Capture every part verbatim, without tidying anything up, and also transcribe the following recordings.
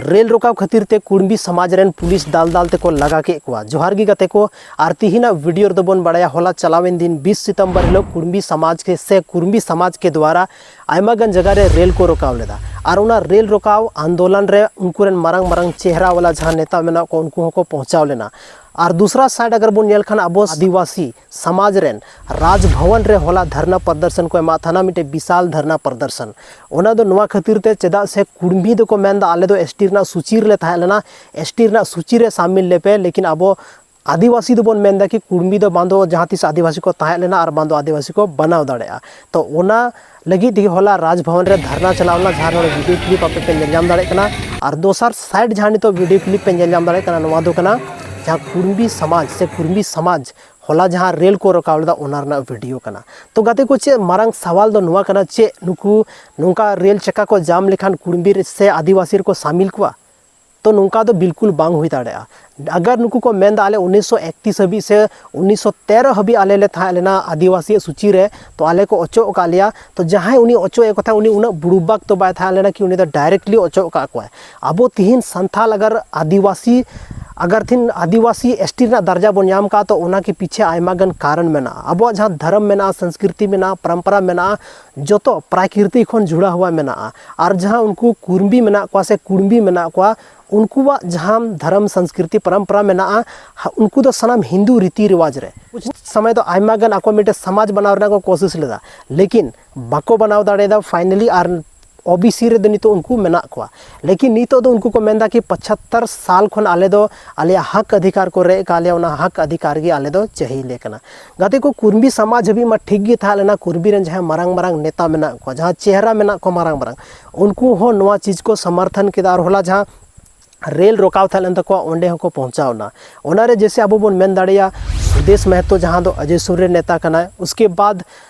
Rail ᱨᱚᱠᱟᱣ ᱠᱷᱟᱹᱛᱤᱨ ᱛᱮ ᱠᱩᱲᱢᱤ ᱥᱚᱢᱟᱡᱽ ᱨᱮᱱ ᱯᱩᱞᱤᱥ ᱫᱟᱞ ᱫᱟᱞ ᱛᱮᱠᱚ ᱞᱟᱜᱟ ᱠᱮᱫ ᱠᱚᱣᱟ᱾ ᱡᱚᱦᱟᱨ ᱜᱮ ᱜᱟᱛᱮ ᱠᱚ, ᱟᱨ ᱛᱤᱦᱤᱧᱟᱜ ᱵᱷᱤᱰᱤᱭᱳ ᱨᱮᱫᱚ ᱵᱚᱱ ᱵᱟᱲᱟᱭᱟ, ᱦᱚᱞᱟ ᱪᱟᱞᱟᱣᱮᱱ ᱫᱤᱱ ᱵᱤᱥ ᱥᱤᱛᱚᱢᱵᱚᱨ ᱦᱤᱞᱳᱜ ᱠᱩᱲᱢᱤ ᱥᱚᱢᱟᱡᱽ ᱠᱮ ᱥᱮ ᱠᱩᱲᱢᱤ ᱥᱚᱢᱟᱡᱽ ᱠᱮ ᱫᱣᱟᱨᱟ ᱟᱭᱢᱟ ᱜᱟᱱ ᱡᱟᱭᱜᱟ ᱨᱮ ᱨᱮᱞ ᱠᱚ ᱨᱚᱠᱟᱣ ᱞᱮᱫᱟ᱾ ᱟᱨ ᱚᱱᱟ ᱨᱮᱞ ᱨᱚᱠᱟᱣ ᱟᱱᱫᱳᱞᱚᱱ ᱨᱮ ᱩᱱᱠᱩ ᱨᱮᱱ ᱢᱟᱨᱟᱝ ᱢᱟᱨᱟᱝ ᱪᱮᱦᱨᱟ ᱣᱟᱞᱟ ᱡᱟᱦᱟᱸ ᱱᱮᱛᱟ ᱢᱮᱱᱟᱜ ᱠᱚ, ᱩᱱᱠᱩ ᱦᱚᱸᱠᱚ ᱯᱚᱦᱪᱟᱣ ᱞᱮᱱᱟ᱾ ᱟᱨ ᱫᱩᱥᱨᱟ ᱥᱟᱭᱤᱰ ᱟᱜᱟᱨ ᱵᱚᱱ ᱧᱮᱞ ᱠᱷᱟᱱ, ᱟᱵᱚ ᱟᱹᱫᱤᱵᱟᱹᱥᱤ ᱥᱚᱢᱟᱡᱽ ᱨᱮᱱ ᱨᱟᱡᱽ ᱵᱷᱚᱵᱚᱱ ᱨᱮ ᱦᱚᱞᱟ ᱫᱷᱟᱨᱱᱟ ᱯᱨᱚᱫᱚᱨᱥᱚᱱ ᱠᱚ ᱮᱢᱟᱜ ᱛᱟᱦᱮᱱᱟ, ᱢᱤᱫᱴᱮᱱ ᱵᱤᱥᱟᱞ ᱫᱷᱟᱨᱱᱟ ᱯᱨᱚᱫᱚᱨᱥᱚᱱ᱾ ᱚᱱᱟ ᱫᱚ ᱱᱚᱣᱟ ᱠᱷᱟᱹᱛᱤᱨ ᱛᱮ, ᱪᱮᱫᱟᱜ ᱥᱮ ᱠᱩᱲᱢᱤ ᱫᱚᱠᱚ ᱢᱮᱱᱫᱟ, ᱟᱞᱮ ᱫᱚ ᱮᱥ ᱴᱤ ᱨᱮᱱᱟᱜ ᱥᱩᱪᱤ ᱨᱮᱞᱮ ᱛᱟᱦᱮᱸ ᱞᱮᱱᱟ, ᱮᱥ ᱴᱤ ᱨᱮᱱᱟᱜ ᱥᱩᱪᱤ ᱨᱮ ᱥᱟᱢᱤᱞ ᱞᱮᱯᱮ, ᱞᱮᱠᱤᱱ ᱟᱵᱚ ᱟᱹᱫᱤᱵᱟᱹᱥᱤ ᱫᱚᱵᱚᱱ ᱢᱮᱱᱫᱟ ᱠᱤ ᱠᱩᱲᱢᱤ ᱫᱚ ᱵᱟᱝ ᱫᱚ ᱡᱟᱦᱟᱸ ᱛᱤᱥ ᱟᱹᱫᱤᱵᱟᱹᱥᱤ ᱠᱚ ᱛᱟᱦᱮᱸ ᱞᱮᱱᱟ ᱟᱨ ᱵᱟᱝ ᱫᱚ ᱟᱹᱫᱤᱵᱟᱹᱥᱤ ᱠᱚ ᱵᱮᱱᱟᱣ ᱫᱟᱲᱮᱭᱟᱜᱼᱟ᱾ ᱛᱚ ᱚᱱᱟ ᱞᱟᱹᱜᱤᱫ ᱛᱮᱜᱮ ᱦᱚᱞᱟ ᱨᱟᱡᱽ ᱵᱷᱚᱵᱚᱱ ᱨᱮ ᱫᱷᱟᱨᱱᱟ ᱪᱟᱞᱟᱣ ᱞᱮᱱᱟ, ᱡᱟᱦᱟᱸ ᱱᱚᱰᱮ ᱵᱷᱤᱰᱤᱭᱳ ᱠᱞᱤᱯ ᱟᱯᱮ ᱯᱮ ᱧᱮᱞ ᱧᱟᱢ ᱫᱟᱲᱮᱭᱟᱜ ᱠᱟᱱᱟ᱾ ᱟᱨ ᱫᱚᱥᱟᱨ ᱥᱟᱭᱤᱰ ᱡᱟᱦᱟᱸ ᱱᱤᱛᱚᱜ ᱵᱷᱤᱰᱤᱭᱳ ᱠᱞᱤᱯ ᱯᱮ ᱧᱮᱞ ᱧᱟᱢ ᱫᱟᱲᱮᱭᱟᱜ ᱠᱟᱱᱟ, ᱱᱚᱣᱟ ᱫᱚ ᱠᱟᱱᱟ ᱡᱟᱦᱟᱸ ᱠᱩᱲᱢᱤ ᱥᱚᱢᱟᱡᱽ ᱥᱮ ᱠᱩᱲᱢᱤ ᱥᱚᱢᱟᱡᱽ ᱦᱚᱞᱟ ᱡᱟᱦᱟᱸ ᱨᱮᱞ ᱠᱚ ᱨᱚᱠᱟᱣ ᱞᱮᱫᱟ, ᱚᱱᱟ ᱨᱮᱱᱟᱜ ᱵᱷᱤᱰᱤᱭᱳ ᱠᱟᱱᱟ᱾ ᱛᱚ ᱜᱟᱛᱮ ᱠᱚ, ᱪᱮᱫ ᱢᱟᱨᱟᱝ ᱥᱟᱣᱟᱞ ᱫᱚ ᱱᱚᱣᱟ ᱠᱟᱱᱟ, ᱪᱮᱫ ᱱᱩᱠᱩ ᱱᱚᱝᱠᱟ ᱨᱮᱞ ᱪᱟᱠᱟ ᱠᱚ ᱡᱟᱢ ᱞᱮᱠᱷᱟᱱ ᱠᱩᱲᱢᱤ ᱨᱮ ᱥᱮ ᱟᱹᱫᱤᱵᱟᱹᱥᱤ ᱨᱮᱠᱚ ᱥᱟᱢᱤᱞ ᱠᱚᱣᱟ? ᱛᱚ ᱱᱚᱝᱠᱟ ᱫᱚ ᱵᱤᱞᱠᱩᱞ ᱵᱟᱝ ᱦᱩᱭ ᱫᱟᱲᱮᱭᱟᱜᱼᱟ᱾ ᱟᱜᱟᱨ ᱱᱩᱠᱩ ᱠᱚ ᱢᱮᱱᱫᱟ, ᱟᱞᱮ ᱩᱱᱤᱥᱥᱚ ᱮᱠᱛᱤᱥ ᱦᱟᱹᱵᱤᱡ ᱥᱮ ᱩᱱᱤᱥᱥᱚ ᱛᱮᱨᱚ ᱦᱟᱹᱵᱤᱡ ᱟᱞᱮ ᱞᱮ ᱛᱟᱦᱮᱸ ᱞᱮᱱᱟ ᱟᱹᱫᱤᱵᱟᱹᱥᱤᱭᱟᱜ ᱥᱩᱪᱤ ᱨᱮ, ᱛᱚ ᱟᱞᱮ ᱠᱚ ᱚᱪᱚᱜ ᱟᱠᱟᱫ ᱞᱮᱭᱟ, ᱛᱚ ᱡᱟᱦᱟᱸᱭ ᱩᱱᱤ ᱚᱪᱚᱜ ᱮ ᱠᱚ ᱛᱟᱦᱮᱸᱫ, ᱩᱱᱤ ᱩᱱᱟᱹᱜ ᱵᱩᱲᱩᱵᱟᱠ ᱫᱚ ᱵᱟᱭ ᱛᱟᱦᱮᱸ ᱞᱮᱱᱟ ᱠᱤ ᱩᱱᱤ ᱫᱚ ᱰᱟᱭᱨᱮᱠᱴᱞᱤ ᱚᱪᱚᱜ ᱟᱠᱟᱫ ᱠᱚᱣᱟᱭ᱾ ᱟᱵᱚ ᱛᱤᱦᱤᱧ ᱥᱟᱱᱛᱷᱟᱞ ᱟᱜᱟᱨ ᱟᱹᱫᱤᱵᱟᱹᱥᱤ, ᱟᱜᱟᱨ ᱛᱤᱦᱤᱧ ᱟᱹᱫᱤᱵᱟᱹᱥᱤ ᱮᱥ ᱴᱤ ᱨᱮᱱᱟᱜ ᱫᱟᱨᱡᱟ ᱵᱚᱱ ᱧᱟᱢ ᱠᱟᱜᱼᱟ, ᱛᱚ ᱚᱱᱟ ᱠᱤ ᱯᱤᱪᱷᱮ ᱟᱭᱢᱟ ᱜᱟᱱ ᱠᱟᱨᱚᱱ ᱢᱮᱱᱟᱜᱼᱟ᱾ ᱟᱵᱚᱣᱟᱜ ᱡᱟᱦᱟᱸ ᱫᱷᱚᱨᱚᱢ ᱢᱮᱱᱟᱜᱼᱟ, ᱥᱚᱝᱥᱠᱨᱤᱛᱤ ᱢᱮᱱᱟᱜᱼᱟ, ᱯᱚᱨᱚᱢᱯᱚᱨᱟ ᱢᱮᱱᱟᱜᱼᱟ, ᱡᱚᱛᱚ ᱯᱨᱟᱠᱨᱤᱛᱤ ᱠᱷᱚᱱ ᱡᱩᱲᱟᱣ ᱦᱩᱣᱟ ᱢᱮᱱᱟᱜᱼᱟ᱾ ᱟᱨ ᱡᱟᱦᱟᱸ ᱩᱱᱠᱩ ᱠᱩᱨᱢᱤ ᱢᱮᱱᱟᱜ ᱠᱚᱣᱟ ᱥᱮ ᱠᱩᱲᱢᱤ ᱢᱮᱱᱟᱜ ᱠᱚᱣᱟ, ᱩᱱᱠᱩᱣᱟᱜ ᱡᱟᱦᱟᱸ ᱫᱷᱚᱨᱚᱢ ᱥᱚᱝᱥᱠᱨᱤᱛᱤ ᱯᱚᱨᱚᱢᱯᱚᱨᱟ ᱢᱮᱱᱟᱜᱼᱟ, ᱦᱟ-, ᱩᱱᱠᱩ ᱫᱚ ᱥᱟᱱᱟᱢ ᱦᱤᱱᱫᱩ ᱨᱤᱛᱤ ᱨᱮᱣᱟᱡᱽ ᱨᱮ ᱠᱩᱪ ᱥᱚᱢᱚᱭ ᱫᱚ ᱟᱭᱢᱟ ᱜᱟᱱ ᱟᱠᱚ ᱢᱤᱫᱴᱮᱱ ᱥᱚᱢᱟᱡᱽ ᱵᱮᱱᱟᱣ ᱨᱮᱱᱟᱜ ᱠᱚ ᱠᱳᱥᱤᱥ ᱞᱮᱫᱟ, ᱞᱮᱠᱤᱱ ᱵᱟᱠᱚ ᱵᱮᱱᱟᱣ ᱫᱟᱲᱮᱭᱟᱫᱟ ᱯᱷᱟᱭᱱᱟᱞᱤ᱾ ᱟᱨ ᱳ ᱵᱤ ᱥᱤ ᱨᱮᱫᱚ ᱱᱤᱛᱚᱜ ᱩᱱᱠᱩ ᱢᱮᱱᱟᱜ ᱠᱚᱣᱟ, ᱞᱮᱠᱤᱱ ᱱᱤᱛᱚᱜ ᱫᱚ ᱩᱱᱠᱩ ᱠᱚ ᱢᱮᱱᱫᱟ ᱠᱤ ᱯᱚᱸᱪᱟᱛᱛᱚᱨ ᱥᱟᱞ ᱠᱷᱚᱱ ᱟᱞᱮ ᱫᱚ ᱟᱞᱮᱭᱟᱜ ᱦᱚᱠ ᱚᱫᱷᱤᱠᱟᱨ ᱠᱚ ᱨᱮᱡ ᱠᱟᱜ ᱞᱮᱭᱟ, ᱚᱱᱟ ᱦᱚᱠ ᱚᱫᱷᱤᱠᱟᱨ ᱜᱮ ᱟᱞᱮ ᱫᱚ ᱪᱟᱹᱦᱤ ᱞᱮ ᱠᱟᱱᱟ᱾ ᱜᱟᱛᱮ ᱠᱚ, ᱠᱩᱨᱢᱤ ᱥᱚᱢᱟᱡᱽ ᱦᱟᱹᱵᱤᱡ ᱢᱟ ᱴᱷᱤᱠ ᱜᱮ ᱛᱟᱦᱮᱸ ᱞᱮᱱᱟ, ᱠᱩᱨᱢᱤ ᱨᱮᱱ ᱡᱟᱦᱟᱸᱭ ᱢᱟᱨᱟᱝ ᱢᱟᱨᱟᱝ ᱱᱮᱛᱟ ᱢᱮᱱᱟᱜ ᱠᱚᱣᱟ, ᱡᱟᱦᱟᱸ ᱪᱮᱦᱨᱟ ᱢᱮᱱᱟᱜ ᱠᱚᱣᱟ ᱢᱟᱨᱟᱝ ᱢᱟᱨᱟᱝ, ᱩᱱᱠᱩ ᱦᱚᱸ ᱱᱚᱣᱟ ᱪᱤᱡᱽ ᱠᱚ ᱥᱚᱢᱚᱨᱛᱷᱚᱱ ᱠᱮᱫᱟ᱾ ᱟᱨ ᱦᱚᱞᱟ ᱡᱟᱦᱟᱸ ᱨᱮᱞ ᱨᱚᱠᱟᱣ ᱛᱟᱦᱮᱸ ᱞᱮᱱ ᱛᱟᱠᱚᱣᱟ, ᱚᱸᱰᱮ ᱦᱚᱸᱠᱚ ᱯᱚᱦᱪᱟᱣ ᱮᱱᱟ᱾ ᱚᱱᱟᱨᱮ ᱡᱮᱭᱥᱮ ᱟᱵᱚ ᱵᱚᱱ ᱢᱮᱱ ᱫᱟᱲᱮᱭᱟᱜᱼᱟ, ᱥᱩᱫᱮᱥ ᱢᱟᱦᱟᱛᱚ ᱡᱟᱦᱟᱸ ᱫᱚ ᱚᱡᱚᱭ ᱥᱩᱨ ᱨᱮᱱ ᱱᱮᱛᱟ ᱠᱟᱱᱟᱭ, ᱩᱥᱠᱮ ᱵᱟᱫ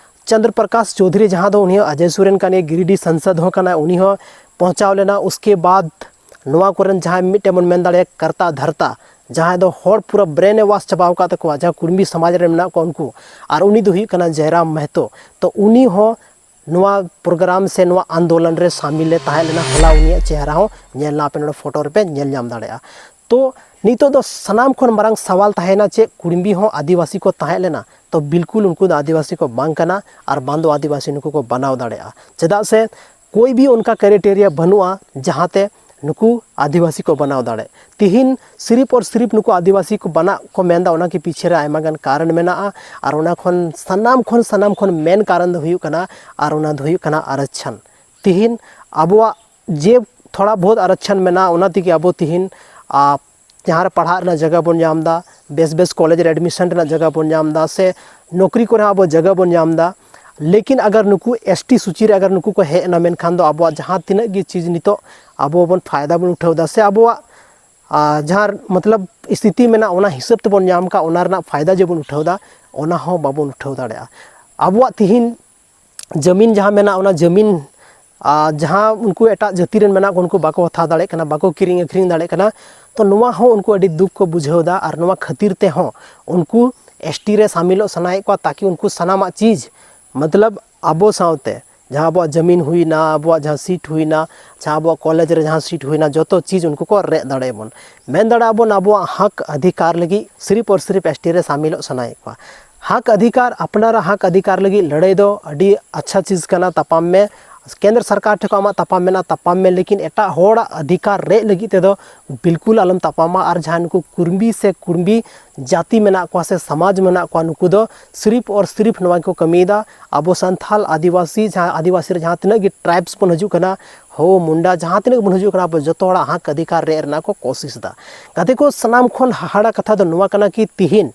ᱪᱚᱱᱫᱨᱚ ᱯᱨᱚᱠᱟᱥ ᱪᱳᱣᱫᱷᱩᱨᱤ, ᱡᱟᱦᱟᱸ ᱫᱚ ᱩᱱᱤ ᱦᱚᱸ ᱟᱡᱚᱭ ᱥᱩᱨ ᱨᱮᱱ ᱠᱟᱱ ᱜᱮᱭᱟ, ᱜᱤᱨᱤᱰᱤ ᱥᱟᱝᱥᱚᱫ ᱦᱚᱸ ᱠᱟᱱᱟᱭ, ᱩᱱᱤ ᱦᱚᱸ ᱯᱚᱦᱪᱟᱣ ᱞᱮᱱᱟ᱾ ᱩᱥᱠᱮ ᱵᱟᱫ ᱱᱚᱣᱟ ᱠᱚᱨᱮᱱ ᱡᱟᱦᱟᱸᱭ ᱢᱤᱫᱴᱮᱱ ᱵᱚᱱ ᱢᱮᱱ ᱫᱟᱲᱮᱭᱟᱜᱼᱟ ᱠᱟᱨᱛᱟ ᱫᱷᱟᱨᱛᱟ, ᱡᱟᱦᱟᱸᱭ ᱫᱚ ᱦᱚᱲ ᱯᱩᱨᱟᱹ ᱵᱨᱮᱱ ᱣᱟᱥ ᱪᱟᱵᱟᱣ ᱟᱠᱟᱫ ᱛᱟᱠᱚᱣᱟ, ᱡᱟᱦᱟᱸ ᱠᱩᱲᱢᱤ ᱥᱚᱢᱟᱡᱽ ᱨᱮ ᱢᱮᱱᱟᱜ ᱠᱚᱣᱟ ᱩᱱᱠᱩ, ᱟᱨ ᱩᱱᱤ ᱫᱚ ᱦᱩᱭᱩᱜ ᱠᱟᱱᱟ ᱡᱚᱭᱨᱟᱢ ᱢᱟᱦᱟᱛᱚ᱾ ᱛᱚ ᱩᱱᱤ ᱦᱚᱸ ᱱᱚᱣᱟ ᱯᱨᱳᱜᱨᱟᱢ ᱥᱮ ᱱᱚᱣᱟ ᱟᱱᱫᱳᱞᱚᱱ ᱨᱮ ᱥᱟᱢᱤᱞ ᱮ ᱛᱟᱦᱮᱸ ᱞᱮᱱᱟ, ᱦᱚᱞᱟ ᱩᱱᱤᱭᱟᱜ ᱪᱮᱦᱨᱟ ᱦᱚᱸ ᱧᱮᱞ ᱮᱱᱟ, ᱟᱯᱮ ᱱᱚᱰᱮ ᱯᱷᱳᱴᱳ ᱨᱮᱯᱮ ᱧᱮᱞ ᱧᱟᱢ ᱫᱟᱲᱮᱭᱟᱜᱼᱟ᱾ ᱛᱚ ᱱᱤᱛᱚᱜ ᱫᱚ ᱥᱟᱱᱟᱢ ᱠᱷᱚᱱ ᱢᱟᱨᱟᱝ ᱥᱟᱣᱟᱞ ᱛᱟᱦᱮᱱᱟ ᱪᱮᱫ, ᱠᱩᱲᱢᱤ ᱦᱚᱸ ᱟᱹᱫᱤᱵᱟᱹᱥᱤ ᱠᱚ ᱛᱟᱦᱮᱸ ᱞᱮᱱᱟ? ᱛᱚ ᱵᱤᱞᱠᱩᱞ ᱩᱱᱠᱩ ᱫᱚ ᱟᱹᱫᱤᱵᱟᱹᱥᱤ ᱠᱚ ᱵᱟᱝ ᱠᱟᱱᱟ, ᱟᱨ ᱵᱟᱝ ᱫᱚ ᱟᱹᱫᱤᱵᱟᱹᱥᱤ ᱱᱩᱠᱩ ᱠᱚ ᱵᱟᱱᱟᱣ ᱫᱟᱲᱮᱭᱟᱜᱼᱟ᱾ ᱪᱮᱫᱟᱜ ᱥᱮ ᱠᱳᱭ ᱵᱷᱤ ᱚᱱᱠᱟ ᱠᱨᱟᱭᱴᱮᱨᱤᱭᱟ ᱵᱟᱹᱱᱩᱜᱼᱟ ᱡᱟᱦᱟᱸᱛᱮ ᱱᱩᱠᱩ ᱟᱹᱫᱤᱵᱟᱹᱥᱤ ᱠᱚ ᱵᱟᱱᱟᱣ ᱫᱟᱲᱮ᱾ ᱛᱤᱦᱤᱧ ᱥᱤᱨᱤᱯ ᱟᱨ ᱥᱤᱨᱤᱯ ᱱᱩᱠᱩ ᱟᱹᱫᱤᱵᱟᱹᱥᱤ ᱠᱚ ᱵᱟᱱᱟᱜ ᱠᱚ ᱢᱮᱱᱫᱟ, ᱚᱱᱟ ᱠᱤ ᱯᱤᱪᱷᱮ ᱨᱮ ᱟᱭᱢᱟ ᱜᱟᱱ ᱠᱟᱨᱚᱱ ᱢᱮᱱᱟᱜᱼᱟ, ᱟᱨ ᱚᱱᱟ ᱠᱷᱚᱱ ᱥᱟᱱᱟᱢ ᱠᱷᱚᱱ ᱥᱟᱱᱟᱢ ᱠᱷᱚᱱ ᱢᱮᱱ ᱠᱟᱨᱚᱱ ᱫᱚ ᱦᱩᱭᱩᱜ ᱠᱟᱱᱟ, ᱟᱨ ᱚᱱᱟ ᱫᱚ ᱦᱩᱭᱩᱜ ᱠᱟᱱᱟ ᱟᱨᱟᱠᱪᱷᱟᱱ᱾ ᱛᱤᱦᱤᱧ ᱟᱵᱚᱣᱟᱜ ᱡᱮ ᱛᱷᱚᱲᱟ ᱵᱚᱦᱩᱛ ᱟᱨᱟᱠᱪᱷᱟᱱ ᱢᱮᱱᱟᱜᱼᱟ, ᱚᱱᱟ ᱛᱮᱜᱮ ᱟᱵᱚ ᱛᱤᱦᱤᱧ, ᱟ, ᱡᱟᱦᱟᱸ ᱨᱮ ᱯᱟᱲᱦᱟᱜ ᱨᱮᱱᱟᱜ ᱡᱟᱭᱜᱟ ᱵᱚᱱ ᱧᱟᱢ ᱮᱫᱟ, ᱵᱮᱥ ᱵᱮᱥ ᱠᱚᱞᱮᱡᱽ ᱨᱮ ᱮᱰᱢᱤᱥᱚᱱ ᱨᱮᱱᱟᱜ ᱡᱟᱭᱜᱟ ᱵᱚᱱ ᱧᱟᱢ ᱮᱫᱟ, ᱥᱮ ᱱᱚᱠᱨᱤ ᱠᱚᱨᱮ ᱦᱚᱸ ᱟᱵᱚ ᱡᱟᱭᱜᱟ ᱵᱚᱱ ᱧᱟᱢ ᱮᱫᱟ᱾ ᱞᱮᱠᱤᱱ ᱟᱜᱟᱨ ᱱᱩᱠᱩ ᱮᱥ ᱴᱤ ᱥᱩᱪᱤ ᱨᱮ ᱟᱜᱟᱨ ᱱᱩᱠᱩ ᱠᱚ ᱦᱮᱡ ᱮᱱᱟ, ᱢᱮᱱᱠᱷᱟᱱ ᱫᱚ ᱟᱵᱚᱣᱟᱜ ᱡᱟᱦᱟᱸ ᱛᱤᱱᱟᱹᱜ ᱜᱮ ᱪᱤᱡᱽ ᱱᱤᱛᱚᱜ ᱟᱵᱚ ᱵᱚᱱ ᱯᱷᱟᱭᱫᱟ ᱵᱚᱱ ᱩᱴᱷᱟᱹᱣ ᱮᱫᱟ, ᱥᱮ ᱟᱵᱚᱣᱟᱜ, ᱟ, ᱡᱟᱦᱟᱸ ᱢᱚᱛᱞᱚᱵ ᱥᱛᱷᱤᱛᱤ ᱢᱮᱱᱟᱜᱼᱟ, ᱚᱱᱟ ᱦᱤᱥᱟᱹᱵ ᱛᱮᱵᱚᱱ ᱧᱟᱢ ᱠᱟᱜ, ᱚᱱᱟ ᱨᱮᱱᱟᱜ ᱯᱷᱟᱭᱫᱟ ᱡᱮ ᱵᱚᱱ ᱩᱴᱷᱟᱹᱣ ᱮᱫᱟ, ᱚᱱᱟ ᱦᱚᱸ ᱵᱟᱵᱚᱱ ᱩᱴᱷᱟᱹᱣ ᱫᱟᱲᱮᱭᱟᱜᱼᱟ᱾ ᱟᱵᱚᱣᱟᱜ ᱛᱤᱦᱤᱧ ᱡᱟᱹᱢᱤᱱ ᱡᱟᱦᱟᱸ ᱢᱮᱱᱟᱜᱼᱟ, ᱚᱱᱟ ᱡᱟᱹᱢᱤᱱ, ᱟ, ᱡᱟᱦᱟᱸ ᱩᱱᱠᱩ ᱮᱴᱟᱜ ᱡᱟᱹᱛᱤ ᱨᱮᱱ ᱢᱮᱱᱟᱜ ᱠᱚ, ᱩᱱᱠᱩ ᱵᱟᱠᱚ ᱦᱟᱛᱟᱣ ᱫᱟᱲᱮᱭᱟᱜ ᱠᱟᱱᱟ, ᱵᱟᱠᱚ ᱠᱤᱨᱤᱧ ᱟᱹᱠᱷᱨᱤᱧ ᱫᱟᱲᱮᱭᱟᱜ ᱠᱟᱱᱟ᱾ ᱛᱚ ᱱᱚᱣᱟ ᱦᱚᱸ ᱩᱱᱠᱩ ᱟᱹᱰᱤ ᱫᱩᱠ ᱠᱚ ᱵᱩᱡᱷᱟᱹᱣ ᱮᱫᱟ, ᱟᱨ ᱱᱚᱣᱟ ᱠᱷᱟᱹᱛᱤᱨ ᱛᱮᱦᱚᱸ ᱩᱱᱠᱩ ᱮᱥ ᱴᱤ ᱨᱮ ᱥᱟᱢᱤᱞᱚᱜ ᱥᱟᱱᱟᱭᱮᱫ ᱠᱚᱣᱟ, ᱛᱟᱠᱤ ᱩᱱᱠᱩ ᱥᱟᱱᱟᱢᱟᱜ ᱪᱤᱡᱽ, ᱢᱚᱛᱞᱚᱵ ᱟᱵᱚ ᱥᱟᱶᱛᱮ ᱡᱟᱦᱟᱸ ᱟᱵᱚᱣᱟᱜ ᱡᱟᱹᱢᱤᱱ ᱦᱩᱭᱱᱟ, ᱟᱵᱚᱣᱟᱜ ᱡᱟᱦᱟᱸ ᱥᱤᱴ ᱦᱩᱭᱱᱟ, ᱡᱟᱦᱟᱸ ᱟᱵᱚᱣᱟᱜ ᱠᱚᱞᱮᱡᱽ ᱨᱮ ᱡᱟᱦᱟᱸ ᱥᱤᱴ ᱦᱩᱭᱱᱟ, ᱡᱚᱛᱚ ᱪᱤᱡᱽ ᱩᱱᱠᱩ ᱠᱚ ᱨᱮᱡ ᱫᱟᱲᱮᱭᱟᱵᱚᱱ᱾ ᱢᱮᱱ ᱫᱟᱲᱮᱭᱟᱜᱼᱟ ᱵᱚᱱ ᱟᱵᱚᱣᱟᱜ ᱦᱚᱠ ᱚᱫᱷᱤᱠᱟᱨ ᱞᱟᱹᱜᱤᱫ ᱥᱤᱨᱤᱯ ᱟᱨ ᱥᱤᱨᱤᱯ ᱮᱥ ᱴᱤ ᱨᱮ ᱥᱟᱢᱤᱞᱚᱜ ᱥᱟᱱᱟᱭᱮᱫ ᱠᱚᱣᱟ᱾ ᱦᱚᱠ ᱚᱫᱷᱤᱠᱟᱨ, ᱟᱯᱱᱟᱨᱟᱜ ᱦᱚᱠ ᱚᱫᱷᱤᱠᱟᱨ ᱞᱟᱹᱜᱤᱫ ᱞᱟᱹᱲᱦᱟᱹᱭ ᱫᱚ ᱟᱹᱰᱤ ᱟᱪᱪᱷᱟ ᱪᱤᱡᱽ ᱠᱟᱱᱟ, ᱛᱟᱯᱟᱢ ᱢᱮ᱾ ᱠᱮᱱᱫᱨᱚ ᱥᱚᱨᱠᱟᱨ ᱴᱷᱮᱱ ᱠᱷᱚᱱ ᱟᱢᱟᱜ ᱛᱟᱯᱟᱢ ᱢᱮᱱᱟᱜᱼᱟ, ᱛᱟᱯᱟᱢ ᱢᱮ, ᱞᱮᱠᱤᱱ ᱮᱴᱟᱜ ᱦᱚᱲᱟᱜ ᱚᱫᱷᱤᱠᱟᱨ ᱨᱮᱡ ᱞᱟᱹᱜᱤᱫ ᱛᱮᱫᱚ ᱵᱤᱞᱠᱩᱞ ᱟᱞᱚᱢ ᱛᱟᱯᱟᱢᱟ᱾ ᱟᱨ ᱡᱟᱦᱟᱸᱭ ᱱᱩᱠᱩ ᱠᱩᱲᱢᱤ ᱥᱮ ᱠᱩᱲᱢᱤ ᱡᱟᱹᱛᱤ ᱢᱮᱱᱟᱜ ᱠᱚᱣᱟ ᱥᱮ ᱥᱚᱢᱟᱡᱽ ᱢᱮᱱᱟᱜ ᱠᱚᱣᱟ, ᱱᱩᱠᱩ ᱫᱚ ᱥᱤᱨᱤᱯ ᱟᱨ ᱥᱤᱨᱤᱯ ᱱᱚᱣᱟ ᱜᱮᱠᱚ ᱠᱟᱹᱢᱤᱭᱮᱫᱟ᱾ ᱟᱵᱚ ᱥᱟᱱᱛᱷᱟᱞ ᱟᱹᱫᱤᱵᱟᱹᱥᱤ, ᱡᱟᱦᱟᱸ ᱟᱹᱫᱤᱵᱟᱹᱥᱤ ᱨᱮ ᱡᱟᱦᱟᱸ ᱛᱤᱱᱟᱹᱜ ᱜᱮ ᱴᱨᱟᱭᱤᱵᱽᱥ ᱵᱚᱱ ᱦᱤᱡᱩᱜ ᱠᱟᱱᱟ, ᱦᱳ, ᱢᱩᱱᱰᱟ, ᱡᱟᱦᱟᱸ ᱛᱤᱱᱟᱹᱜ ᱵᱚᱱ ᱦᱤᱡᱩᱜ ᱠᱟᱱᱟ, ᱟᱵᱚ ᱡᱚᱛᱚ ᱦᱚᱲᱟᱜ ᱦᱚᱠ ᱚᱫᱷᱤᱠᱟᱨ ᱨᱮᱡ ᱨᱮᱱᱟᱜ ᱠᱚ ᱠᱳᱥᱤᱥ ᱮᱫᱟ᱾ ᱜᱟᱛᱮ ᱠᱚ, ᱥᱟᱱᱟᱢ ᱠᱷᱚᱱ ᱦᱟᱦᱟᱲᱟ ᱠᱟᱛᱷᱟ ᱫᱚ ᱱᱚᱣᱟ ᱠᱟᱱᱟ ᱠᱤ ᱛᱤᱦᱤᱧ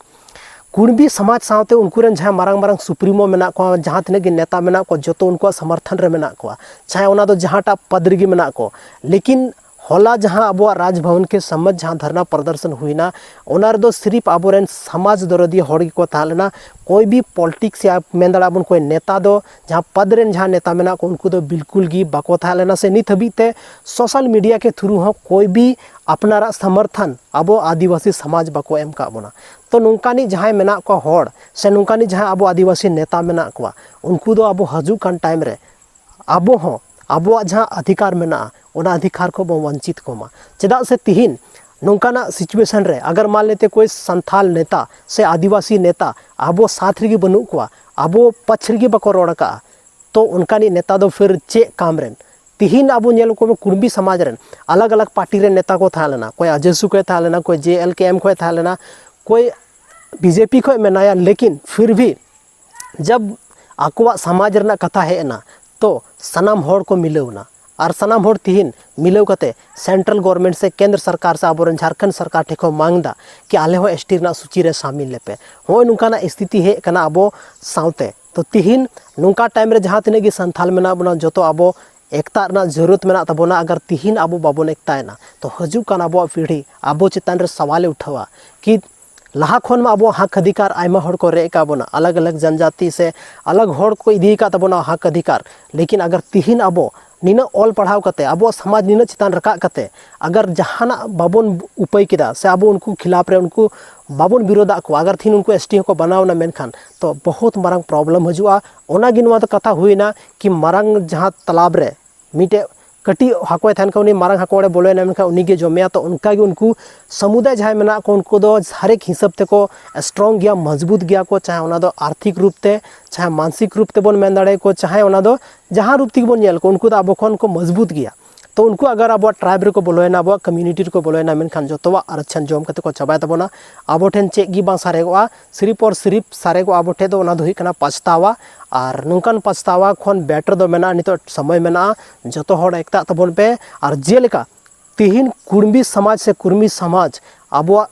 ᱠᱩᱲᱢᱤ ᱥᱚᱢᱟᱡᱽ ᱥᱟᱶᱛᱮ ᱩᱱᱠᱩ ᱨᱮᱱ ᱡᱟᱦᱟᱸ ᱢᱟᱨᱟᱝ ᱢᱟᱨᱟᱝ ᱥᱩᱯᱨᱤᱢᱳ ᱢᱮᱱᱟᱜ ᱠᱚᱣᱟ, ᱡᱟᱦᱟᱸ ᱛᱤᱱᱟᱹᱜ ᱜᱮ ᱱᱮᱛᱟ ᱢᱮᱱᱟᱜ ᱠᱚᱣᱟ, ᱡᱚᱛᱚ ᱩᱱᱠᱩᱣᱟᱜ ᱥᱚᱢᱚᱨᱛᱷᱚᱱ ᱨᱮ ᱢᱮᱱᱟᱜ ᱠᱚᱣᱟ, ᱪᱟᱦᱮ ᱚᱱᱟ ᱫᱚ ᱡᱟᱦᱟᱸᱴᱟᱜ ᱯᱚᱫᱽ ᱨᱮᱜᱮ ᱢᱮᱱᱟᱜ ᱠᱚ, ᱞᱮᱠᱤᱱ ᱦᱚᱞᱟ ᱡᱟᱦᱟᱸ ᱟᱵᱚᱣᱟᱜ ᱨᱟᱡᱽ ᱵᱷᱚᱵᱚᱱ ᱠᱮ ᱥᱟᱢᱟᱝ ᱡᱟᱦᱟᱸ ᱫᱷᱟᱨᱱᱟ ᱯᱨᱚᱫᱚᱨᱥᱚᱱ ᱦᱩᱭᱱᱟ, ᱚᱱᱟ ᱨᱮᱫᱚ ᱥᱤᱨᱤᱯ ᱟᱵᱚᱨᱮᱱ ᱥᱚᱢᱟᱡᱽ ᱫᱚᱨᱚᱫᱤᱭᱟᱹ ᱦᱚᱲ ᱜᱮᱠᱚ ᱛᱟᱦᱮᱸ ᱞᱮᱱᱟ᱾ ᱠᱚᱭ ᱵᱤ ᱯᱚᱞᱤᱴᱤᱠᱥ ᱭᱟ ᱢᱮᱱ ᱫᱟᱲᱮᱭᱟᱜᱼᱟ ᱵᱚᱱ ᱠᱚᱭ ᱱᱮᱛᱟ ᱫᱚ ᱡᱟᱦᱟᱸ ᱯᱚᱫᱽ ᱨᱮᱱ ᱡᱟᱦᱟᱸ ᱱᱮᱛᱟ ᱢᱮᱱᱟᱜ ᱠᱚ ᱩᱱᱠᱩ ᱫᱚ ᱵᱤᱞᱠᱩᱞ ᱜᱮ ᱵᱟᱠᱚ ᱛᱟᱦᱮᱸ ᱞᱮᱱᱟ, ᱥᱮ ᱱᱤᱛ ᱦᱟᱹᱵᱤᱡ ᱛᱮ ᱥᱳᱥᱟᱞ ᱢᱤᱰᱤᱭᱟ ᱠᱮ ᱛᱷᱨᱩ ᱦᱚᱸ ᱠᱚᱭ ᱵᱤ ᱟᱯᱱᱟᱨᱟᱜ ᱥᱚᱢᱚᱨᱛᱷᱚᱱ ᱟᱵᱚ ᱟᱹᱫᱤᱵᱟᱹᱥᱤ ᱥᱚᱢᱟᱡᱽ ᱵᱟᱠᱚ ᱮᱢ ᱠᱟᱜ ᱵᱚᱱᱟ᱾ ᱛᱚ ᱱᱚᱝᱠᱟᱱᱤᱡ ᱡᱟᱦᱟᱸᱭ ᱢᱮᱱᱟᱜ ᱠᱚᱣᱟ ᱦᱚᱲ, ᱥᱮ ᱱᱚᱝᱠᱟᱱᱤᱡ ᱡᱟᱦᱟᱸᱭ ᱟᱵᱚ ᱟᱹᱫᱤᱵᱟᱹᱥᱤ ᱱᱮᱛᱟ ᱢᱮᱱᱟᱜ ᱠᱚᱣᱟ, ᱩᱱᱠᱩ ᱫᱚ ᱟᱵᱚ ᱦᱤᱡᱩᱜ ᱠᱟᱱ ᱴᱟᱭᱤᱢ ᱨᱮ ᱟᱵᱚ ᱦᱚᱸ ᱟᱵᱚᱣᱟᱜ ᱡᱟᱦᱟᱸ ᱚᱫᱷᱤᱠᱟᱨ ᱢᱮᱱᱟᱜᱼᱟ, ᱚᱱᱟ ᱚᱫᱷᱤᱠᱟᱨ ᱠᱷᱚᱱ ᱵᱚᱱ ᱣᱚᱧᱪᱤᱛ ᱠᱚᱢᱟ᱾ ᱪᱮᱫᱟᱜ ᱥᱮ ᱛᱤᱦᱤᱧ ᱱᱚᱝᱠᱟᱱᱟᱜ ᱥᱤᱪᱩᱭᱮᱥᱚᱱ ᱨᱮ ᱟᱜᱟᱨ ᱢᱟᱱ ᱞᱮᱛᱮ ᱠᱚᱭ ᱥᱟᱱᱛᱷᱟᱞ ᱱᱮᱛᱟ ᱥᱮ ᱟᱹᱫᱤᱵᱟᱹᱥᱤ ᱱᱮᱛᱟ ᱟᱵᱚ ᱥᱟᱛᱷ ᱨᱮᱜᱮ ᱵᱟᱹᱱᱩᱜ ᱠᱚᱣᱟ, ᱟᱵᱚ ᱯᱟᱪᱷ ᱨᱮᱜᱮ ᱵᱟᱠᱚ ᱨᱚᱲ ᱟᱠᱟᱫᱼᱟ, ᱛᱚ ᱚᱱᱠᱟᱱᱤᱡ ᱱᱮᱛᱟ ᱫᱚ ᱯᱷᱤᱨ ᱪᱮᱫ ᱠᱟᱢ ᱨᱮᱱ? ᱛᱤᱦᱤᱧ ᱟᱵᱚ ᱧᱮᱞ ᱠᱚ ᱠᱩᱲᱢᱤ ᱥᱚᱢᱟᱡᱽ ᱨᱮᱱ ᱟᱞᱟᱜᱽ ᱟᱞᱟᱜᱽ ᱯᱟᱨᱴᱤ ᱨᱮᱱ ᱱᱮᱛᱟ ᱠᱚ ᱛᱟᱦᱮᱸ ᱞᱮᱱᱟ, ᱠᱚᱭ ᱟᱡᱮᱥᱩ ᱠᱷᱚᱱ ᱛᱟᱦᱮᱸ ᱞᱮᱱᱟ, ᱠᱚᱭ ᱡᱮ ᱮᱞ ᱠᱮ ᱮᱢ ᱠᱷᱚᱱ ᱛᱟᱦᱮᱸ ᱞᱮᱱᱟ, ᱠᱚᱭ ᱵᱤᱡᱮᱯᱤ ᱠᱷᱚᱱ ᱢᱮᱱᱟᱭᱟ, ᱞᱮᱠᱤᱱ ᱯᱷᱤᱨ ᱵᱷᱤ ᱡᱟᱵ ᱟᱠᱚᱣᱟᱜ ᱥᱚᱢᱟᱡᱽ ᱨᱮᱱᱟᱜ ᱠᱟᱛᱷᱟ ᱦᱮᱡ ᱮᱱᱟ, ᱛᱚ ᱥᱟᱱᱟᱢ ᱦᱚᱲ ᱠᱚ ᱢᱤᱞᱟᱹᱣ ᱮᱱᱟ᱾ ᱟᱨ ᱥᱟᱱᱟᱢ ᱦᱚᱲ ᱛᱤᱦᱤᱧ ᱢᱤᱞᱟᱹᱣ ᱠᱟᱛᱮ ᱥᱮᱱᱴᱨᱟᱞ ᱜᱚᱵᱷᱚᱨᱢᱮᱱᱴ ᱥᱮ ᱠᱮᱱᱫᱨᱚ ᱥᱚᱨᱠᱟᱨ ᱥᱮ ᱟᱵᱚᱨᱮᱱ ᱡᱷᱟᱲᱠᱷᱚᱸᱰ ᱥᱚᱨᱠᱟᱨ ᱴᱷᱮᱱ ᱠᱚ ᱢᱟᱝ ᱮᱫᱟ ᱠᱤ ᱟᱞᱮ ᱦᱚᱸ ᱮᱥ ᱴᱤ ᱨᱮᱱᱟᱜ ᱥᱩᱪᱤ ᱨᱮ ᱥᱟᱢᱤᱞ ᱞᱮᱯᱮ᱾ ᱦᱚᱸᱜᱼᱚᱭ ᱱᱚᱝᱠᱟᱱᱟᱜ ᱥᱛᱷᱤᱛᱤ ᱦᱮᱡ ᱟᱠᱟᱱᱟ ᱟᱵᱚ ᱥᱟᱶᱛᱮ᱾ ᱛᱚ ᱛᱤᱦᱤᱧ ᱱᱚᱝᱠᱟ ᱴᱟᱭᱤᱢ ᱨᱮ ᱡᱟᱦᱟᱸ ᱛᱤᱱᱟᱹᱜ ᱜᱮ ᱥᱟᱱᱛᱷᱟᱞ ᱢᱮᱱᱟᱜ ᱵᱚᱱᱟ, ᱡᱚᱛᱚ ᱟᱵᱚ ᱮᱠᱛᱟ ᱨᱮᱱᱟᱜ ᱡᱟᱹᱨᱩᱲᱟᱛ ᱢᱮᱱᱟᱜ ᱛᱟᱵᱚᱱᱟ᱾ ᱟᱜᱟᱨ ᱛᱤᱦᱤᱧ ᱟᱵᱚ ᱵᱟᱵᱚᱱ ᱮᱠᱛᱟᱭᱮᱱᱟ, ᱛᱚ ᱦᱤᱡᱩᱜ ᱠᱟᱱ ᱟᱵᱚᱣᱟᱜ ᱯᱤᱲᱦᱤ ᱟᱵᱚ ᱪᱮᱛᱟᱱ ᱨᱮ ᱥᱟᱣᱟᱞᱮ ᱩᱴᱷᱟᱹᱣᱟ ᱠᱤ ᱞᱟᱦᱟ ᱠᱷᱚᱱ ᱢᱟ ᱟᱵᱚᱣᱟᱜ ᱦᱚᱠ ᱚᱫᱷᱤᱠᱟᱨ ᱟᱭᱢᱟ ᱦᱚᱲ ᱠᱚ ᱨᱮᱡ ᱟᱠᱟᱫ ᱵᱚᱱᱟ, ᱟᱞᱟᱜᱽ ᱟᱞᱟᱜᱽ ᱡᱟᱱᱡᱟᱛᱤ ᱥᱮ ᱟᱞᱟᱜᱽ ᱦᱚᱲ ᱠᱚ ᱤᱫᱤ ᱟᱠᱟᱫ ᱛᱟᱵᱚᱱᱟ ᱦᱚᱠ ᱚᱫᱷᱤᱠᱟᱨ᱾ ᱞᱮᱠᱤᱱ ᱟᱜᱟᱨ ᱛᱤᱦᱤᱧ ᱟᱵᱚ ᱱᱤᱱᱟᱹᱜ ᱚᱞ ᱯᱟᱲᱦᱟᱣ ᱠᱟᱛᱮ, ᱟᱵᱚᱣᱟᱜ ᱥᱚᱢᱟᱡᱽ ᱱᱤᱱᱟᱹᱜ ᱪᱮᱛᱟᱱ ᱨᱟᱠᱟᱵ ᱠᱟᱛᱮ, ᱟᱜᱟᱨ ᱡᱟᱦᱟᱱᱟᱜ ᱵᱟᱵᱚᱱ ᱩᱯᱟᱹᱭ ᱠᱮᱫᱟ ᱥᱮ ᱟᱵᱚ ᱩᱱᱠᱩ ᱠᱷᱤᱞᱟᱯ ᱨᱮ ᱩᱱᱠᱩ ᱵᱟᱵᱚᱱ ᱵᱤᱨᱳᱫᱷᱟᱜ ᱠᱚᱣᱟ, ᱟᱜᱟᱨ ᱛᱤᱦᱤᱧ ᱩᱱᱠᱩ ᱮᱥ ᱴᱤ ᱦᱚᱸᱠᱚ ᱵᱮᱱᱟᱣ ᱮᱱᱟ, ᱢᱮᱱᱠᱷᱟᱱ ᱛᱚ ᱵᱚᱦᱩᱛ ᱢᱟᱨᱟᱝ ᱯᱨᱚᱵᱞᱮᱢ ᱦᱤᱡᱩᱜᱼᱟ᱾ ᱚᱱᱟᱜᱮ ᱱᱚᱣᱟ ᱫᱚ ᱠᱟᱛᱷᱟ ᱦᱩᱭᱱᱟ ᱠᱤ ᱢᱟᱨᱟᱝ ᱡᱟᱦᱟᱸ ᱛᱟᱞᱟᱵ ᱨᱮ ᱢᱤᱫᱴᱮᱡ ᱠᱟᱹᱴᱤᱡ ᱦᱟᱹᱠᱩᱭ ᱛᱟᱦᱮᱱ ᱠᱷᱟᱱ, ᱩᱱᱤ ᱢᱟᱨᱟᱝ ᱦᱟᱹᱠᱩ ᱚᱸᱰᱮ ᱵᱚᱞᱚᱭᱮᱱᱟ, ᱢᱮᱱᱠᱷᱟᱱ ᱩᱱᱤᱜᱮ ᱡᱚᱢᱮᱭᱟ᱾ ᱛᱚ ᱚᱱᱠᱟᱜᱮ ᱩᱱᱠᱩ ᱥᱚᱢᱩᱫᱟᱭ ᱡᱟᱦᱟᱸᱭ ᱢᱮᱱᱟᱜ ᱠᱚ, ᱩᱱᱠᱩ ᱫᱚ ᱦᱟᱨᱮᱠ ᱦᱤᱥᱟᱹᱵ ᱛᱮᱠᱚ ᱥᱴᱨᱚᱝ ᱜᱮᱭᱟ, ᱢᱚᱡᱽᱵᱩᱛ ᱜᱮᱭᱟ ᱠᱚ, ᱪᱟᱦᱮ ᱚᱱᱟ ᱫᱚ ᱟᱨᱛᱷᱤᱠ ᱨᱩᱯ ᱛᱮ, ᱪᱟᱦᱮ ᱢᱟᱱᱥᱤᱠ ᱨᱩᱯ ᱛᱮᱵᱚᱱ ᱢᱮᱱ ᱫᱟᱲᱮᱭᱟᱠᱚ, ᱪᱟᱦᱮ ᱚᱱᱟ ᱫᱚ ᱡᱟᱦᱟᱸ ᱨᱩᱯ ᱛᱮᱜᱮ ᱵᱚᱱ ᱧᱮᱞ ᱠᱚ, ᱩᱱᱠᱩ ᱫᱚ ᱟᱵᱚ ᱠᱷᱚᱱ ᱠᱚ ᱢᱚᱡᱽᱵᱩᱛ ᱜᱮᱭᱟ᱾ ᱛᱚ ᱩᱱᱠᱩ ᱟᱜᱟᱨ ᱟᱵᱚᱣᱟᱜ ᱴᱨᱟᱭᱤᱵᱽ ᱨᱮᱠᱚ ᱵᱚᱞᱚᱭᱮᱱᱟ, ᱟᱵᱚᱣᱟᱜ ᱠᱚᱢᱤᱭᱩᱱᱤᱴᱤ ᱨᱮᱠᱚ ᱵᱚᱞᱚᱭᱮᱱᱟ, ᱢᱮᱱᱠᱷᱟᱱ ᱡᱚᱛᱚᱣᱟᱜ ᱟᱨᱚᱪᱷᱟᱱ ᱡᱚᱢ ᱠᱟᱛᱮ ᱠᱚ ᱪᱟᱵᱟᱭ ᱛᱟᱵᱚᱱᱟ᱾ ᱟᱵᱚ ᱴᱷᱮᱱ ᱪᱮᱫ ᱜᱮ ᱵᱟᱝ ᱥᱟᱨᱮᱜᱚᱜᱼᱟ, ᱥᱤᱨᱤᱯ ᱚᱨ ᱥᱤᱨᱤᱯ ᱥᱟᱨᱮᱜᱚᱜᱼᱟ ᱟᱵᱚ ᱴᱷᱮᱱ ᱫᱚ, ᱚᱱᱟ ᱫᱚ ᱦᱩᱭᱩᱜ ᱠᱟᱱᱟ ᱯᱟᱪᱷᱛᱟᱣᱟ᱾ ᱟᱨ ᱱᱚᱝᱠᱟᱱ ᱯᱟᱪᱷᱛᱟᱣᱟ ᱠᱷᱚᱱ ᱵᱮᱴᱟᱨ ᱫᱚ ᱢᱮᱱᱟᱜᱼᱟ, ᱱᱤᱛᱚᱜ ᱥᱚᱢᱚᱭ ᱢᱮᱱᱟᱜᱼᱟ, ᱡᱚᱛᱚ ᱦᱚᱲ ᱮᱠᱛᱟᱜ ᱛᱟᱵᱚᱱ ᱯᱮ᱾ ᱟᱨ ᱡᱮᱞᱮᱠᱟ ᱛᱤᱦᱤᱧ ᱠᱩᱲᱢᱤ ᱥᱚᱢᱟᱡᱽ ᱥᱮ ᱠᱩᱨᱢᱤ ᱥᱚᱢᱟᱡᱽ ᱟᱵᱚᱣᱟᱜ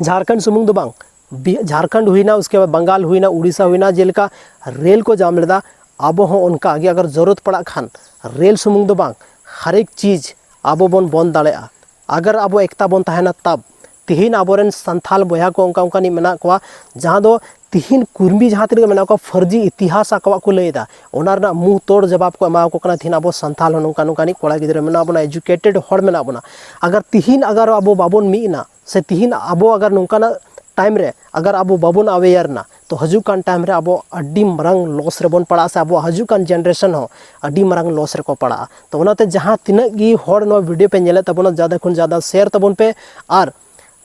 ᱡᱷᱟᱲᱠᱷᱚᱸᱰ ᱥᱩᱢᱩᱝ ᱫᱚ ᱵᱟᱝ, ᱵᱤ-, ᱡᱷᱟᱲᱠᱷᱚᱸᱰ ᱦᱩᱭᱱᱟ, ᱩᱥᱠᱮ ᱵᱟᱫ ᱵᱟᱝᱜᱟᱞ ᱦᱩᱭᱱᱟ, ᱩᱲᱤᱥᱥᱟ ᱦᱩᱭᱱᱟ, ᱡᱮᱞᱮᱠᱟ ᱨᱮᱞ ᱠᱚ ᱧᱟᱢ ᱞᱮᱫᱟ, ᱟᱵᱚ ᱦᱚᱸ ᱚᱱᱠᱟ ᱜᱮ ᱟᱜᱟᱨ ᱡᱚᱨᱩᱨᱟᱛ ᱯᱟᱲᱟᱜ ᱠᱷᱟᱱ ᱨᱮᱞ ᱥᱩᱢᱩᱝ ᱫᱚ ᱵᱟᱝ, ᱦᱟᱨᱮᱠ ᱪᱤᱡᱽ ᱟᱵᱚ ᱵᱚᱱ ᱵᱚᱱᱫ ᱫᱟᱲᱮᱭᱟᱜᱼᱟ, ᱟᱜᱟᱨ ᱟᱵᱚ ᱮᱠᱛᱟ ᱵᱚᱱ ᱛᱟᱦᱮᱱᱟ ᱛᱟᱵ᱾ ᱛᱤᱦᱤᱧ ᱟᱵᱚᱨᱮᱱ ᱥᱟᱱᱛᱟᱞ ᱵᱚᱭᱦᱟ ᱠᱚ ᱚᱱᱠᱟ ᱚᱱᱠᱟᱱᱤᱡ ᱢᱮᱱᱟᱜ ᱠᱚᱣᱟ, ᱡᱟᱦᱟᱸ ᱫᱚ ᱛᱤᱦᱤᱧ ᱠᱩᱨᱢᱤ ᱡᱟᱦᱟᱸ ᱛᱤᱱᱟᱹᱜ ᱢᱮᱱᱟᱜ ᱠᱚᱣᱟ, ᱯᱷᱟᱹᱨᱡᱤ ᱤᱛᱤᱦᱟᱥ ᱟᱠᱚᱣᱟᱜ ᱠᱚ ᱞᱟᱹᱭ ᱮᱫᱟ, ᱚᱱᱟ ᱨᱮᱱᱟᱜ ᱢᱩᱸᱦ ᱛᱳᱲ ᱡᱟᱵᱟᱵ ᱠᱚ ᱮᱢᱟ ᱠᱚ ᱠᱟᱱᱟ᱾ ᱛᱤᱦᱤᱧ ᱟᱵᱚ ᱥᱟᱱᱛᱟᱞ ᱦᱚᱸ ᱱᱚᱝᱠᱟ ᱱᱚᱝᱠᱟᱱᱤᱡ ᱠᱚᱲᱟ ᱜᱤᱫᱽᱨᱟᱹ ᱢᱮᱱᱟᱜ ᱵᱚᱱᱟ, ᱮᱡᱩᱠᱮᱴᱮᱰ ᱦᱚᱲ ᱢᱮᱱᱟᱜ ᱵᱚᱱᱟ, ᱟᱜᱟᱨ ᱛᱤᱦᱤᱧ ᱟᱜᱟᱨ ᱟᱵᱚ ᱵᱟᱵᱚᱱ ᱢᱤᱫ ᱮᱱᱟ, ᱥᱮ ᱛᱤᱦᱤᱧ ᱟᱵᱚ ᱟᱜᱟᱨ ᱱᱚᱝᱠᱟᱱᱟᱜ ᱴᱟᱭᱤᱢ ᱨᱮ ᱟᱜᱟᱨ ᱟᱵᱚ ᱵᱟᱵᱚᱱ ᱟᱣᱮᱭᱟᱨ ᱮᱱᱟ, ᱛᱚ ᱦᱤᱡᱩᱜ ᱠᱟᱱ ᱴᱟᱭᱤᱢ ᱨᱮ ᱟᱵᱚ ᱟᱹᱰᱤ ᱢᱟᱨᱟᱝ ᱞᱚᱥ ᱨᱮᱵᱚᱱ ᱯᱟᱲᱟᱜᱼᱟ, ᱥᱮ ᱟᱵᱚᱣᱟᱜ ᱦᱤᱡᱩᱜ ᱠᱟᱱ ᱡᱮᱱᱟᱨᱮᱥᱚᱱ ᱦᱚᱸ ᱟᱹᱰᱤ ᱢᱟᱨᱟᱝ ᱞᱚᱥ ᱨᱮᱠᱚ ᱯᱟᱲᱟᱜᱼᱟ᱾ ᱛᱚ ᱚᱱᱟᱛᱮ ᱡᱟᱦᱟᱸ ᱛᱤᱱᱟᱹᱜ ᱜᱮ ᱦᱚᱲ ᱱᱚᱣᱟ ᱵᱷᱤᱰᱤᱭᱳ ᱯᱮ ᱧᱮᱞᱮᱫ ᱛᱟᱵᱚᱱᱟ, ᱡᱟᱫᱟ ᱠᱷᱚᱱ ᱡᱟᱫᱟ ᱥᱮᱭᱟᱨ ᱛᱟᱵᱚᱱ ᱯᱮ᱾ ᱟᱨ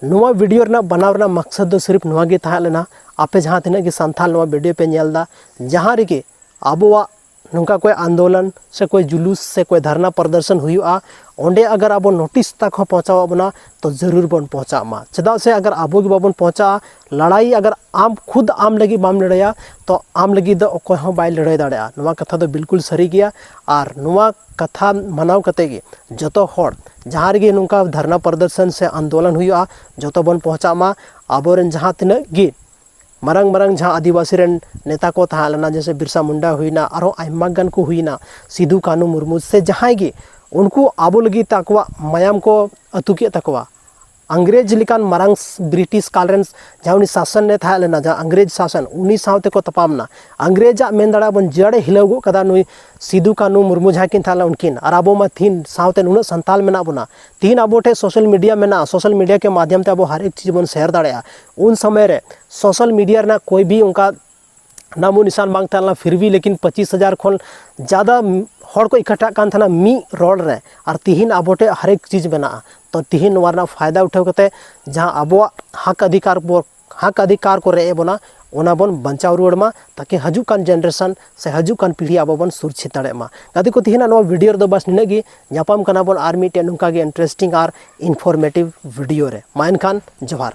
ᱱᱚᱣᱟ ᱵᱷᱤᱰᱤᱭᱳ ᱨᱮᱱᱟᱜ ᱵᱟᱱᱟᱣ ᱨᱮᱱᱟᱜ ᱢᱟᱠᱥᱚᱫ ᱫᱚ ᱥᱤᱨᱤᱯ ᱱᱚᱣᱟ ᱜᱮ ᱛᱟᱦᱮᱸ ᱞᱮᱱᱟ, ᱟᱯᱮ ᱡᱟᱦᱟᱸ ᱛᱤᱱᱟᱹᱜ ᱜᱮ ᱥᱟᱱᱛᱟᱲ ᱱᱚᱣᱟ ᱵᱷᱤᱰᱤᱭᱳ ᱯᱮ ᱧᱮᱞ ᱮᱫᱟ, ᱡᱟᱦᱟᱸ ᱨᱮᱜᱮ ᱟᱵᱚᱣᱟᱜ ᱱᱚᱝᱠᱟ ᱠᱚᱭ ᱟᱱᱫᱳᱞᱚᱱ ᱥᱮ ᱠᱚᱭ ᱡᱩᱞᱩᱥ ᱥᱮ ᱠᱚᱭ ᱫᱷᱟᱨᱱᱟ ᱯᱨᱚᱫᱚᱨᱥᱚᱱ ᱦᱩᱭᱩᱜᱼᱟ, ᱚᱸᱰᱮ ᱟᱜᱟᱨ ᱟᱵᱚ ᱱᱳᱴᱤᱥ ᱛᱟᱠ ᱦᱚᱸ ᱯᱚᱦᱪᱟᱣᱟᱜ ᱵᱚᱱᱟ, ᱛᱚ ᱡᱟᱹᱨᱩᱲ ᱵᱚᱱ ᱯᱚᱦᱪᱟᱜ ᱢᱟ᱾ ᱪᱮᱫᱟᱜ ᱥᱮ ᱟᱜᱟᱨ ᱟᱵᱚ ᱜᱮ ᱵᱟᱵᱚᱱ ᱯᱚᱦᱪᱟᱜᱼᱟ, ᱞᱟᱲᱟᱭ ᱟᱜᱟᱨ ᱟᱢ ᱠᱷᱩᱫ ᱟᱢ ᱞᱟᱹᱜᱤᱫ ᱵᱟᱢ ᱞᱟᱹᱲᱦᱟᱹᱭᱟ, ᱛᱚ ᱟᱢ ᱞᱟᱹᱜᱤᱫ ᱫᱚ ᱚᱠᱚᱭ ᱦᱚᱸ ᱵᱟᱭ ᱞᱟᱹᱲᱦᱟᱹᱭ ᱫᱟᱲᱮᱭᱟᱜᱼᱟ᱾ ᱱᱚᱣᱟ ᱠᱟᱛᱷᱟ ᱫᱚ ᱵᱤᱞᱠᱩᱞ ᱥᱟᱹᱨᱤ ᱜᱮᱭᱟ᱾ ᱟᱨ ᱱᱚᱣᱟ ᱠᱟᱛᱷᱟ ᱢᱟᱱᱟᱣ ᱠᱟᱛᱮ ᱜᱮ ᱡᱚᱛᱚ ᱦᱚᱲ ᱡᱟᱦᱟᱸ ᱨᱮᱜᱮ ᱱᱚᱝᱠᱟ ᱫᱷᱟᱨᱱᱟ ᱯᱨᱚᱫᱚᱨᱥᱚᱱ ᱥᱮ ᱟᱱᱫᱳᱞᱚᱱ ᱦᱩᱭᱩᱜᱼᱟ, ᱡᱚᱛᱚ ᱵᱚᱱ ᱯᱚᱦᱪᱟᱜ ᱢᱟ᱾ ᱟᱵᱚᱨᱮᱱ ᱡᱟᱦᱟᱸ ᱛᱤᱱᱟᱹᱜ ᱜᱮ ᱢᱟᱨᱟᱝ ᱢᱟᱨᱟᱝ ᱡᱟᱦᱟᱸ ᱟᱹᱫᱤᱵᱟᱹᱥᱤ ᱨᱮᱱ ᱱᱮᱛᱟ ᱠᱚ ᱛᱟᱦᱮᱸ ᱞᱮᱱᱟ, ᱡᱮᱭᱥᱮ ᱵᱤᱨᱥᱟ ᱢᱩᱱᱰᱟ ᱦᱩᱭᱱᱟ, ᱟᱨᱦᱚᱸ ᱟᱭᱢᱟ ᱜᱟᱱ ᱠᱚ ᱦᱩᱭᱱᱟ, ᱥᱤᱫᱩ ᱠᱟᱹᱱᱩ ᱢᱩᱨᱢᱩ ᱥᱮ ᱡᱟᱦᱟᱸᱭ ᱜᱮ, ᱩᱱᱠᱩ ᱟᱵᱚ ᱞᱟᱹᱜᱤᱫ ᱛᱮ ᱟᱠᱚᱣᱟᱜ ᱢᱟᱭᱟᱢ ᱠᱚ ᱟᱹᱛᱩ ᱠᱮᱫ ᱛᱟᱠᱚᱣᱟ᱾ ᱤᱝᱨᱮᱡᱽ ᱞᱮᱠᱟᱱ ᱢᱟᱨᱟᱝ ᱵᱨᱤᱴᱤᱥ ᱠᱟᱞ ᱨᱮᱱ ᱡᱟᱦᱟᱸ ᱩᱱᱤ ᱥᱟᱥᱚᱱ ᱮ ᱛᱟᱦᱮᱸ ᱞᱮᱱᱟ, ᱡᱟᱦᱟᱸ ᱤᱝᱨᱮᱡᱽ ᱥᱟᱥᱚᱱ, ᱩᱱᱤ ᱥᱟᱶ ᱛᱮᱠᱚ ᱛᱟᱯᱟᱢ ᱮᱱᱟ᱾ ᱤᱝᱨᱮᱡᱽ ᱟᱜ ᱢᱮᱱ ᱫᱟᱲᱮᱭᱟᱜᱼᱟ ᱵᱚᱱ ᱡᱟᱹᱲᱮ ᱦᱤᱞᱟᱹᱣ ᱜᱚᱫ ᱠᱟᱫᱟ ᱱᱩᱭ ᱥᱤᱫᱩ ᱠᱟᱹᱱᱩ ᱢᱩᱨᱢᱩ ᱡᱟᱦᱟᱸ ᱠᱤᱱ ᱛᱟᱦᱮᱸ ᱞᱮᱱᱟ ᱩᱱᱠᱤᱱ, ᱟᱨ ᱟᱵᱚ ᱢᱟ ᱛᱤᱦᱤᱧ ᱥᱟᱶᱛᱮ ᱱᱩᱱᱟᱹᱜ ᱥᱟᱱᱛᱟᱞ ᱢᱮᱱᱟᱜ ᱵᱚᱱᱟ᱾ ᱛᱤᱦᱤᱧ ᱟᱵᱚ ᱴᱷᱮᱱ ᱥᱳᱥᱟᱞ ᱢᱤᱰᱤᱭᱟ ᱢᱮᱱᱟᱜᱼᱟ, ᱥᱳᱥᱟᱞ ᱢᱤᱰᱤᱭᱟ ᱠᱮ ᱢᱟᱫᱷᱭᱚᱢ ᱛᱮ ᱟᱵᱚ ᱦᱟᱨ ᱮᱠ ᱪᱤᱡᱽ ᱵᱚᱱ ᱥᱮᱭᱟᱨ ᱫᱟᱲᱮᱭᱟᱜᱼᱟ᱾ ᱩᱱ ᱥᱚᱢᱚᱭ ᱨᱮ ᱥᱳᱥᱟᱞ ᱢᱤᱰᱤᱭᱟ ᱨᱮᱱᱟᱜ ᱠᱳᱭ ᱵᱷᱤ ᱚᱱᱠᱟ ᱱᱟᱢᱳ ᱱᱤᱥᱟᱱ ᱵᱟᱝ ᱛᱟᱦᱮᱸ ᱞᱮᱱᱟ, ᱯᱷᱤᱨ ᱵᱷᱤ ᱞᱮᱠᱤᱱ ᱯᱚᱸᱪᱤᱥ ᱦᱟᱡᱟᱨ ᱠᱷᱚᱱ ᱡᱟᱫᱟ ᱦᱚᱲ ᱠᱚ ᱤᱠᱟᱴᱷᱟᱜ ᱠᱟᱱ ᱛᱟᱦᱮᱱᱟ ᱢᱤᱫ ᱨᱚᱲ ᱨᱮ, ᱟᱨ ᱛᱤᱦᱤᱧ ᱟᱵᱚ ᱴᱷᱮᱱ ᱦᱟᱨ ᱮᱠ ᱪᱤᱡᱽ ᱢᱮᱱᱟᱜᱼᱟ᱾ ᱛᱚ ᱛᱤᱦᱤᱧ ᱱᱚᱣᱟ ᱨᱮᱱᱟᱜ ᱯᱷᱟᱭᱫᱟ ᱩᱴᱷᱟᱹᱣ ᱠᱟᱛᱮ ᱡᱟᱦᱟᱸ ᱟᱵᱚᱣᱟᱜ ᱦᱟᱠ ᱚᱫᱷᱤᱠᱟᱨ ᱵᱚ-, ᱦᱟᱠ ᱚᱫᱷᱤᱠᱟᱨ ᱠᱚ ᱨᱮᱡ ᱮᱫ ᱵᱚᱱᱟ, ᱚᱱᱟ ᱵᱚᱱ ᱵᱟᱧᱪᱟᱣ ᱨᱩᱣᱟᱹᱲ ᱢᱟ, ᱛᱟᱠᱤ ᱦᱤᱡᱩᱜ ᱠᱟᱱ ᱡᱮᱱᱟᱨᱮᱥᱚᱱ ᱥᱮ ᱦᱤᱡᱩᱜ ᱠᱟᱱ ᱯᱤᱲᱦᱤ ᱟᱵᱚ ᱵᱚᱱ ᱥᱩᱨᱪᱷᱤᱛ ᱫᱟᱲᱮᱭᱟᱜ ᱢᱟ᱾ ᱜᱟᱛᱮ ᱠᱚ, ᱛᱤᱦᱤᱧᱟᱜ ᱱᱚᱣᱟ ᱵᱷᱤᱰᱤᱭᱳ ᱨᱮᱫᱚ ᱵᱟᱥ ᱱᱤᱱᱟᱹᱜ ᱜᱮ᱾ ᱧᱟᱯᱟᱢ ᱠᱟᱱᱟ ᱵᱚᱱ ᱟᱨ ᱢᱤᱫᱴᱮᱱ ᱱᱚᱝᱠᱟ ᱜᱮ ᱤᱱᱴᱟᱨᱮᱥᱴᱤᱝ ᱟᱨ ᱤᱱᱯᱷᱚᱨᱢᱮᱴᱤᱵᱷ ᱵᱷᱤᱰᱤᱭᱳ ᱨᱮ᱾ ᱢᱟ ᱮᱱᱠᱷᱟᱱ ᱡᱚᱦᱟᱨ᱾